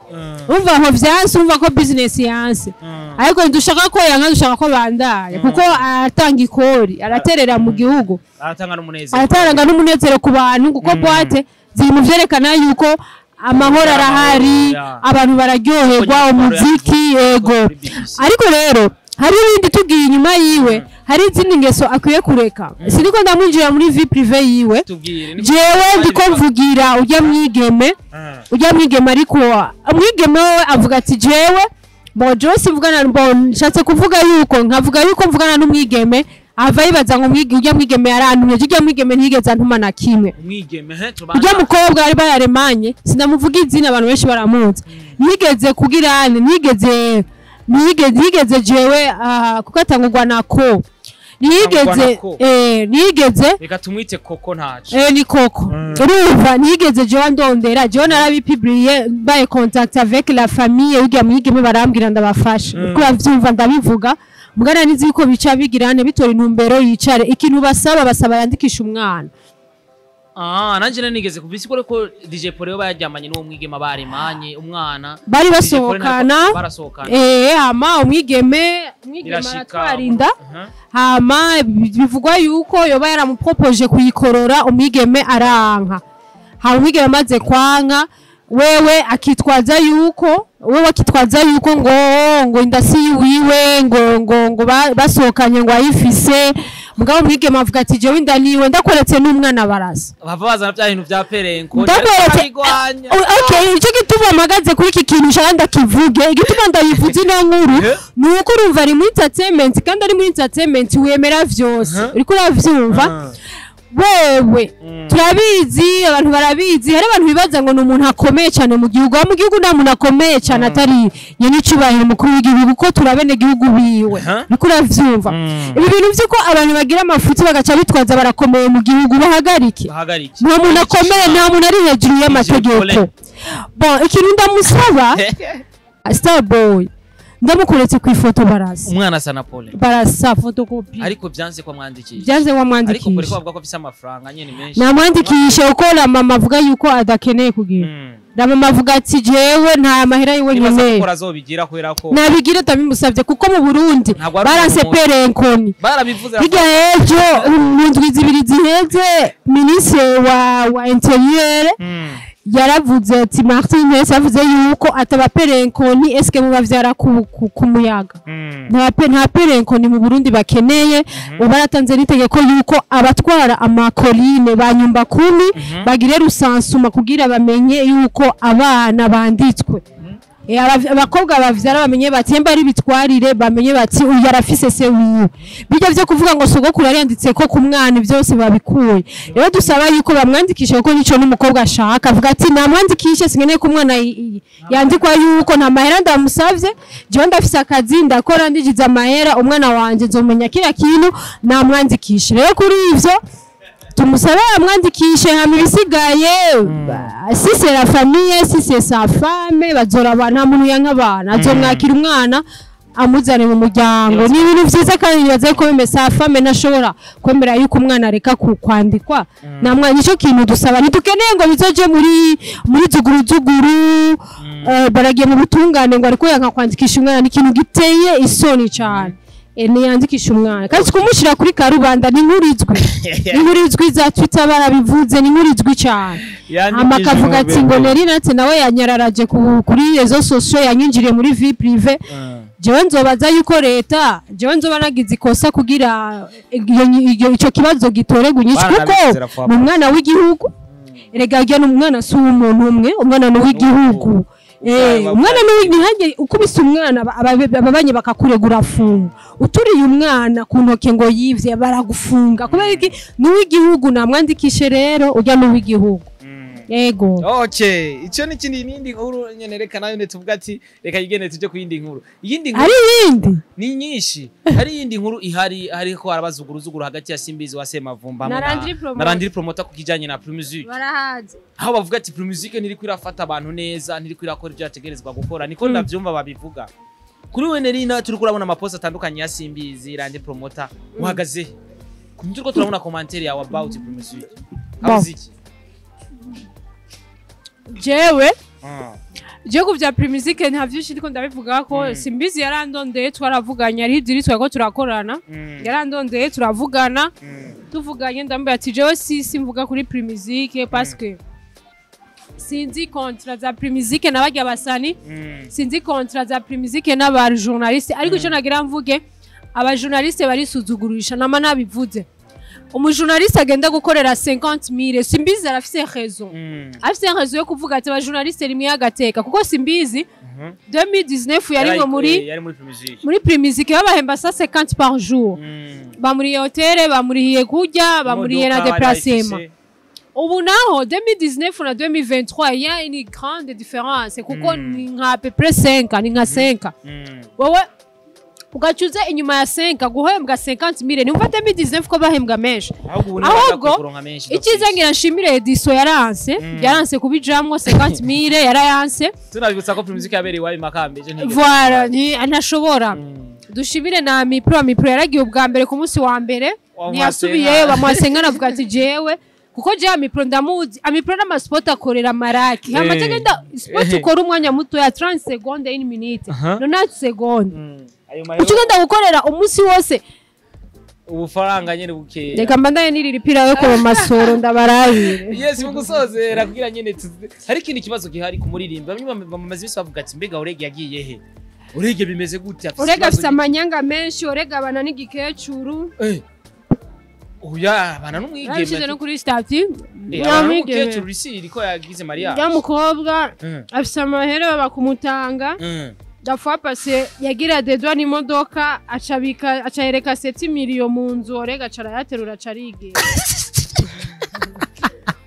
Urumva aho vyanse, urumva ko business yanse. Ariko ntidushaka ko yanka, dushaka ko bandanya, kuko aratanga ikori, araterera mu gihugu. Aratanga n'umunezero. Aratanga n'umunezero ku bantu, kuko boîte ziri mu vyerekana yuko amahoro arahari, abantu bararyoherwa, umuziki, yego. Ariko rero hari ibindi tugiye inyuma yiwe, hari izindi ngeso akwiye kureka. Siniko ndamwinjira muri vie privée yiwe. Tubwire. Jewe ndiko mvugira ujya mwigeme, ujya mwigeme. Ariko umwigeme we avuga ati jewe bo jewe simvugana bo. Nshatse kuvuga yuko nkavuga yuko mvugana n'umwigeme, ava yibaza ngo ujya mwigeme yarantumye. Ujya mwigeme ntiyigeze antuma na kimwe. Umwigeme he tubana. Ujya mukobwa bari bayaremanye, sinamuvuga izina, abantu benshi baramuzi. Ntiyigeze kugira ane, ntiyigeze jewe, kuko atangurwa nako. Ntiyigeze, ntiyigeze. Reka tumwite Koko, ntaco. Ni Koko. Urumva, ntiyigeze jewe ndondera, jewe narabipubliye, mbaye contact avec la famille urya mwigeme, barambwira ndabafasha. Uko bavyumva ndabivuga, mugana nizi yuko bica bigirane bitora intumbero yicare. Ikintu basaba, basaba yandikisha umwana. Ah, nanje nari nigeze kuva isi ko DJ Paul yoba yaryamanye n'uwo mwigema, baremanye umwana. Bari DJ Paul basohokana. Barasohokana. Hama umwigeme Birashika. aratwara inda. Hama bivugwa yuko yoba yaramupropoje kuyikorora, umwigeme aranka. Hama umwigeme amaze kwanka, wewe akitwaza yuko ngo inda si wiwe, ngo basohokanye, ngo ayifise. Mugabo umwigeme avuga ati: "Jewe inda niwe, ndakweretse n'umwana barasa." Bava bazana bya bintu bya perenko. Ndakweretse. Barabigwanya. Okay, icyo gituma mpagaze kuri iki kintu nshaka ndakivuge, igituma ndayivuze ino nkuru, ni uko urumva ari muri entertainment, kandi ari muri entertainment wemera vyose. Uriko uravyumva wewe? Turabizi, abantu barabizi. Hari abantu bibaza ngo ni umuntu akomeye cyane mu gihugu. Aho mu gihugu nta muntu akomeye cyane atari nyenicubahiro umukuru w'igihugu, kuko turabene gihugu biwe. Uriko uravyumva? Ibi bintu vy'uko abantu bagira amafuti bagaca bitwaza barakomeye mu gihugu, bahagarike. Bahagarike. Nta muntu akomeye, nta muntu ari hejuru y'amategeko. Bon, ikintu ndamusaba, Starboy, ndamukuretse ku ifoto barasa. Umwana asa na Paul. Barasa, photocopie. Ariko byanze ko amwandikisha. Byanze. Ariko Paul ko Wamwandikisha. bavuga ko afise amafaranga nyene menshi. Namwandikisha uko la mama avuga yuko adakeneye kugira. La mama avuga ati: "Jewe nta mahera yiwe Nibaza nkeneye." ko azobigira kubera ko Nabigira ndabimusabye, kuko mu Burundi Ntabwo ari baranse umuntu. perenkoni. Barabivuze. Hirya y'ejo, mu ndwi 2 ziheze, minisitiri wa intérieur yaravuze ati, Martin Hess yavuze yuko ataba perenkoni, eske mubavyara ku muyaga? Nta perenkoni mu Burundi bakeneye. Ubu baratanze n'itegeko yuko abatwara amakorine ba nyumba kumi bagire recensement kugira bamenye yuko abana banditswe. Abakobwa bavyara bamenye bati emba ari bitwarire, bamenye bati uyu arafise se wiwe. Bijya vyo kuvuga ngo sogokuru yariyanditse ko ku mwana, byose babikuye. Rero dusaba yuko bamwandikisha, kuko nico n'umukobwa ashaka. Avuga ati: "Namwandikishe, sinkeneye ko umwana yandikwa yuko nta mahera ndamusavye. Jewe ndafise akazi ndakora, ndijiza amahera, umwana wanje nzomenya kila kintu, namwandikishe." Rero kuri ivyo tumusabe amwandikishe, hama ibisigaye, si c'est la famille, si c'est sa femme, bazora. Nta muntu yanka abana, azomwakira umwana amuzane mu muryango. Ni ibintu vyiza, kandi nibaza ko même sa femme ntashobora kwemera yuko umwana areka kwandikwa. Namwe nicyo kintu dusaba, ntidukeneye ngo bizoje muri zuguru zuguru, baragiye mu butungane ngo ariko yanka kwandikisha umwana. Ni ikintu giteye isoni cyane. Niyandikisha umwana, kandi kumushyira kuri karubanda ni inkuru izwi, ni inkuru izwi za Twitter barabivuze, ni inkuru izwi cyane. Hama akavuga ati ngo Nelly Nat nawe yanyararaje kuri réseaux sociaux, yanyinjiriye muri vie privée. Jewe nzobaza yuko leta, jewe nzoba nagize ikosa kugira ico kibazo gitoregwa inyishu, kuko Baranabivuze rafa. ni umwana w'igihugu. Erega urya ni umwana, si uw'umuntu umwe, umwana ni uw'igihugu. Umwana ni ntihage ukubise umwana, ababanyi bakakuregura, afunga. Uturiye umwana ku ntoke ngo yivye, baragufunga. Kubera iki? Ni uw'igihugu, namwandikishe rero, urya ni uw'igihugu. Yego. Okay, ico ni kindi nindi nkuru nyene. Reka nayo tuvuga ati reka yigende tuje ku yindi nkuru. Iyindi nkuru Hari iyindi? Ni nyinshi. Hari iyindi nkuru ihari, hariko harabazuguruzuguru hagati ya Simbizi wa Semavumba hamwe Na Landry Promoter. na Landry Promoter ku kijanye na Primusic. Barahazi. Aho bavuga ati Primusic ntiriko irafata abantu neza, ntiriko irakora ibyo yategerezwa gukora. Niko ndavyumva babivuga. Kuri we Nerina, turiko urabona amapost atandukanye ya Simbizi, Landry Promoter. Uhagaze? Turiko turabona commentaire yawe about Primusic. Bon. Habuze iki? Jewe je ku bya Primusic nta vyinshi ndiko ndabivuga ko Simbizi yarandondeye, twaravuganye, ari idiri twako turakorana. Yarandondeye turavugana, tuvuganye ndamubwira ati jewe si mvuga kuri Primusic parce que sinzi contrat za Primusic n'abarya basani, sinzi contrat za Primusic n'aba journaliste. Ariko icyo nagira mvuge, aba journaliste barisuzugurisha, nama nabivuze. Umujournaliste agenda gukorera 50 000, Simbizi arafise raison, afise raison yo kuvuga ati aba journaliste rimwe agateka, kuko Simbizi 2019 yarimwe muri Yari muri Primusic. Muri Primusic babahemba 150 par jour, bamuriye hôtel, bamurihiye kurya, bamuriye na Imodoka bari déplacement. bayifise. Ubu naho 2019 na 2023, il y a une grande différence, kuko ni nka à peu près 5, ni nka 5. Wowe Ugacuza inyuma ya 5 guhembwa 50,000, nimva 2019 ko bahembwa menshi. Ahubwo ubu Ahubwo, kuronka menshi. Icyiza ngira nshimire Ediso, yaranse kubijamwo 50,000 yarayanse. Tunabibutsa ko Primusic yabereye iwayo Makambe ejo ntigeze. Voilà, ni ntashobora. Dushimire na Mipro. Mipro yaragiye ubwa mbere ku munsi wa mbere, ntiyasubiye. Bamuhasenga, navuga ati jewe kuko jewe Amipro ndamuzi, Amipro n'amasport akorera maraki hama tagenda sport ukora umwanya muto ya 30 seconde, 1 minute, 90 seconde. Ayo mahera uca ugenda gukorera umunsi wose ubufaranga nyene bukeya. Reka mbandanye nirira ipira yo ku masoro ndabarabire. Yes, mu gusozera kugira nyene hari ikindi kibazo gihari ku muririmbi, bamwe bamaze imisi bavuga ati mbega Orege yagiye he, Orege bimeze gute, afise Orega ikibazo? Afise amanyanga menshi, Orega abana n'igikecuru. Oya, abana n'umwigeme. Yarabishize no kuri statut. Abana n'umukecuru risiri ko yagize mariage. Ya mukobwa afise amahera baba kumutanga. La fois passée yagira dedwa n'imodoka, acabika, acayereka 7 millions mu nzu, Orega aca arayaterura, aca arigira.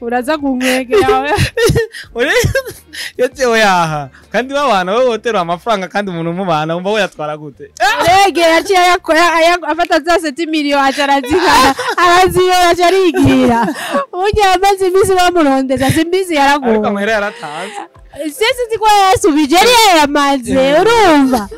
Uraza kunkwegera we. Orege yatewe yaha kandi babana, wowe woterura amafaranga kandi umuntu mubana wumva we yatwara gute? Orege yaciye ayakora, afata za 7 millions, aca arazihana, araziyora, aca arigira. Burya amaze iminsi bamurondeza, simbizi. Ariko Yaragowe. amahera yaratanze. Sisi ko yasubije, yari yayamaze, urumva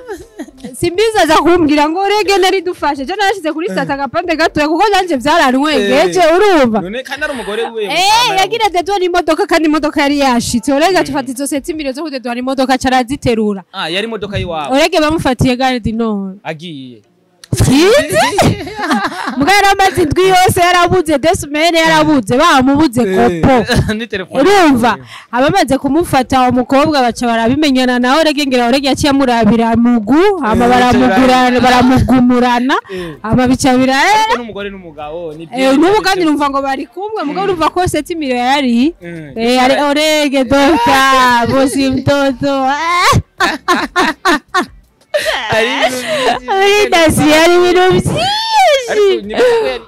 simbizi aza kumbwira ngo Orege nari dufashe, je narashize kuri sata agapande gatoya kuko nanje byarantwengeje, urumva. None kandi ari umugore wiwe. Yagira dedwa n'imodoka kandi imodoka yari yashitse. Orege acafata izo 7 millions zo kudedwa n'imodoka, aca araziterura. Ah, yari imodoka y'iwabo. Orege bamufatiye gare du Nord. Agiye. Sinzi, muga yaramaze indwi yose yarabuze, 2 semaines yarabuze, bamubuze kopo. Ni telefone. Urumva abamaze kumufata umukobwa baca barabimenyana nawe Orege, ngira Orege yaciye amurabira mugu hama baramugurana, baramugumurana, hama bica birahera. Ariko n'umugore n'umugabo ni N'ubu kandi numva ngo bari kumwe, mugabo urumva ko 7 millions yari ari Orege doctor bosi mtoto. Ari ibintu byinshi. Muri dasi hari ibintu Ariko byinshi. ni ko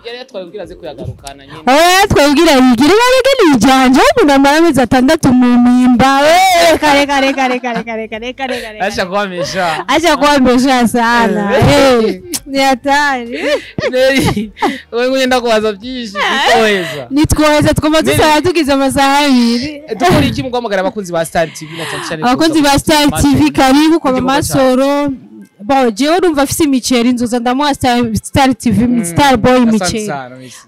yari yatwaye kugira aze kuyagarukana nyine. Oya, twabwira yigira barege nijanje, umuntu amara amezi 6 mu mpimba we, kare kare kare kare kare kare kare kare. Acha kuhamisha. Acha kuambesha sana, ni hatari. Neri, wewe ngenda kubaza byinshi bitoweza. Nitwoheza twumva dusaba tugize amasaha 2. Dukora iki mu guhamagara abakunzi ba Star TV na cyane cyane Abakunzi ba Star TV, karibu kwa Igikorwa Mama Soro. Bon, jewe urumva afise imiceri, nzoza ndamuha Star TV, Star Boy imiceri.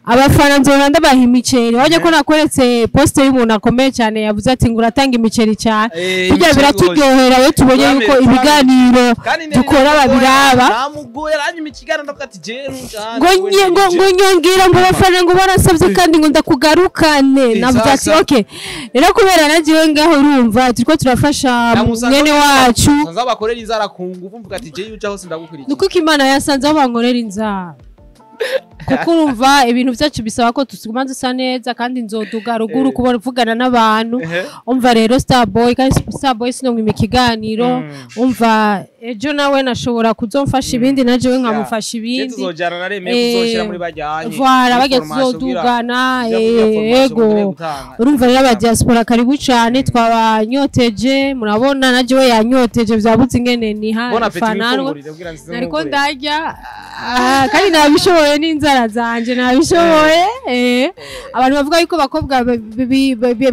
Abafana nzora ndabaha imiceri. Wajya ko nakweretse poste y'umuntu akomeye cyane yavuze ati ngo uratanga imiceri cyane. Burya biraturyohera iyo tubonye yuko ibiganiro dukora babiraba. Namugoye aranyuma ikiganiro, ndavuga ati jewe Ngo nyongera ngo abafana ngo barasabye kandi ngo ndakugarukane. Navuze ati Sasa. okay, rero kubera nagiwe ngaho, urumva turiko turafasha mwene wacu. Sanza bakorera inzara ku ngufu, mvuga ati jewe uja hose ndagukurikira. Nuko Imana yasanze aho bankorera inzara, kuko urumva ibintu byacu bisaba ko tuguma dusa neza, kandi nzoduga ruguru kubona kuvugana n'abantu. Umva rero Starboy, kandi Starboy sinomwima ikiganiro. Umva ejo nawe nashobora kuzomfasha ibindi, na jewe nkamufasha ibindi. Tuzojana, naremeye kuzoshira muri bajyanye. Voilà, bajya tuzodugana, ego. Urumva rero aba diaspora karibu cyane, twabanyoteje, murabona na jewe yanyoteje, vyabuze ingene niha Bon appétit. fananwe. Wifungurire kugira nsize. Nariko ndarya, kandi nabishoboye n'inzara zanje nabishoboye. Abantu bavuga yuko abakobwa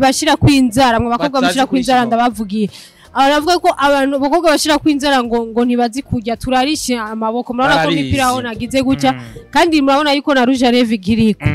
bashira kwinzara, ngo abakobwa Batazi bashira kwinzara, kwishima. Ndabavugiye abantu bavuga ko abantu abakobwa bashira kwinzara ngo ntibazi kurya, turarisha amaboko. Murabona ko Bararizi. imipira aho nagize gutya, kandi murabona yuko na rouge à lèvres igiriko.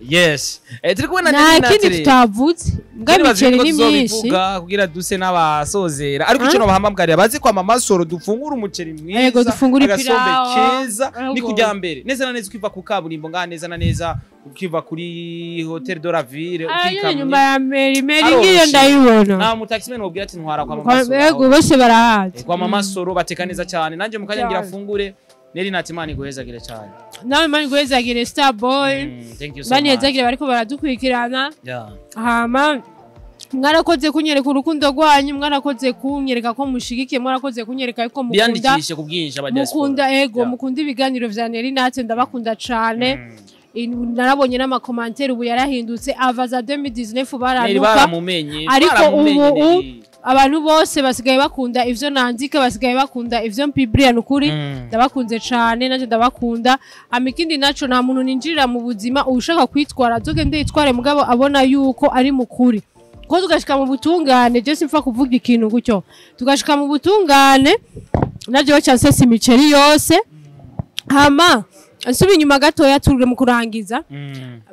Yes, turi kubona. Nta kindi tutavuze mbwa, imiceri ni myinshi. Tuzobivuga kugira duse n'abasozera, ariko icyo nobahamagarira baze kwa Mama Soro dufungure umuceri mwiza, Yego, dufungure agasombe ipirawu. keza. Yego. Ni kujya mbere neza na neza ukiva ku kaburimbo ngaha, neza na neza ukiva kuri Hotel de la Ville. Nyine nyuma ya meri meri Aroroshe. ngiyo ndayibona. Nta mutaxi wobwira ati ntwara kwa Mama Soro. Yego, bose barahazi. Kwa Mama Soro bateka neza cyane, nanjye mu kanya ngira Cyane. fungure. Neri nati Imana iguhezagire cyane. Nawe Imana iguhezagire, Starboy. Thank you so Imana much. ihezagire bariko baradukurikirana. Yeah. Hama mwarakoze kunyereka urukundo rwanyu, mwarakoze kunyereka ko mushigikiye, mwarakoze kunyereka ko mukunda. Biyandikishe ku bwinshi aba diaspora. Mukunda, ego. Yeah. Mukunda ibiganiro vya Neri natwe, ndabakunda cane. Narabonye n'amakomantere ubu yarahindutse, ava za 2019 Neri baranuka. baramumenye. Ariko baramumenye ubu Neri. Abantu bose basigaye bakunda ivyo nandika, basigaye bakunda ivyo mpibriya. Nukuri ndabakunze cane, nanje ndabakunda. Hama ikindi naco, nta muntu ninjirira mu buzima. Ushaka kwitwara azogende yitware, mugabo abona yuko ari mukuri, ko tugashika mu butungane, je simpfa kuvuga ikintu gutyo, tugashika mu butungane najewe cansesa imiceri yose. Hama nsubi inyuma gatoya, turure mu kurangiza.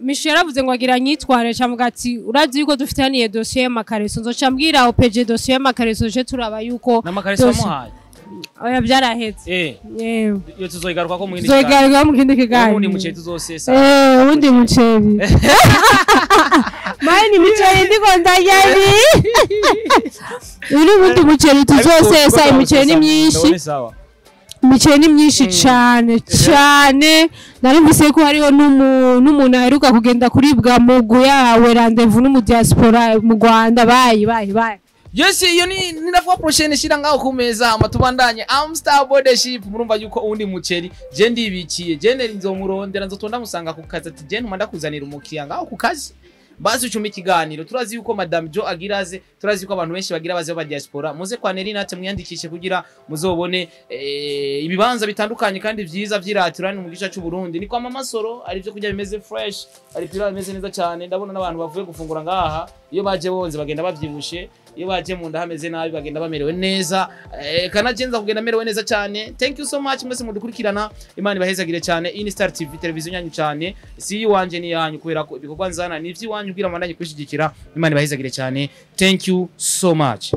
Mishu yaravuze ngo agira nyitware, camuga ati urazi yuko dufitaniye dosiye y'amakareso, nzoca mbwira OPG dosiye y'amakareso, je turaba yuko N'amakareso wamuhaye? Oya, byarahetse. Iyo tuzoyigaruka ko mu yindi. Tuzoyigaruka mu kindi Ubundi kiganiro. muceri tuzosesa. Ubundi muceri mani, imiceri ndiko ndarya ibi, ubundi muceri tuzosesa. Imiceri ni myinshi. Ndabona sawa. Imiceri ni myinshi cane cane. Narumvise ko hariho n'umuntu aheruka kugenda kuribwa mugu yawe rendez-vous n'umudiaspora mu Rwanda. Bayi bayi bayi. Yes, iyo ni la fois prochaine. Shira ngaho ku meza, hama tubandanye. Amstar Bordership, murumva yuko uwundi muceri je ndibikiye, je neri nzomurondera, nzotonda musanga ku kazi, ati je ntuma ndakuzanira umukiriya ngaho ku kazi, bazi ucuma ikiganiro. Turazi yuko Madame Jo agiraze, turazi yuko abantu benshi bagira baze ba diaspora. Muze kwa Neri nate mwiyandikishe kugira muzobone ibibanza bitandukanye kandi vyiza vy'iratiro mu gice cy'u Burundi. Ni kwa Mama Soro, ari byo kurya bimeze fresh, ari pilau bimeze neza cyane. Ndabona n'abantu bavuye gufungura ngaha, iyo baje bonze bagenda bavyibushe, iyo baje mu nda hameze nabi bagenda bamerewe neza. Kanajenza kugenda merewe neza cyane. Thank you so much mwese mudukurikirana, Imana ibahezagire cyane. Ini Star TV, televiziyo yanyu cyane, si iwanje ni yanyu, kubera ko ibikorwa nzana ni ivy'iwanyu, kugira mandanye kwishigikira. Imana ibahezagire cyane. Thank you so much.